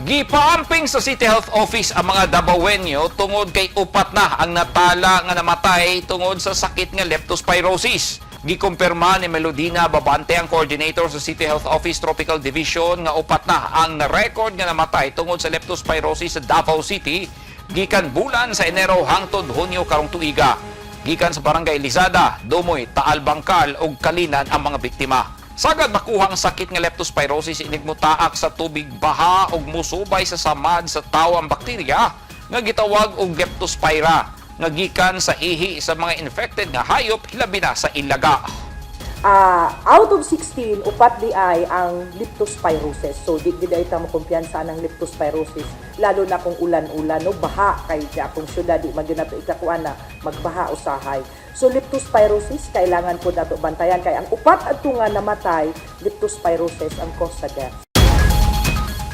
Gipaamping sa City Health Office ang mga Dabawenyo tungod kay upat na ang natala nga namatay tungod sa sakit nga leptospirosis. Gikumpirma ni Melodina Babante, ang coordinator sa City Health Office Tropical Division, nga upat na ang na-record nga namatay tungod sa leptospirosis sa Davao City gikan bulan sa Enero hangtod Hunyo karong tuiga. Gikan sa Barangay Lizada, Dumoy, Taal Bangkal ug Kalinan ang mga biktima. Sagad makuha ang sakit nga leptospirosis, inig motaak sa tubig baha ug musubay sa samad sa tawo ang bakterya nga gitawag og leptospira nga gikan sa ihi sa mga infected nga hayop, hilabi na sa ilaga. Out of 16, upat diay ang leptospirosis. So di gid ay ta mo kumpiyansa ang leptospirosis, lalo na kung ulan-ulan, no, baha kay sa akong syudad, di man gyud nato ikakuan na magbaha usahay. So leptospirosis, kailangan po nato bantayan kay ang upat adto nga namatay, leptospirosis ang cause sa death.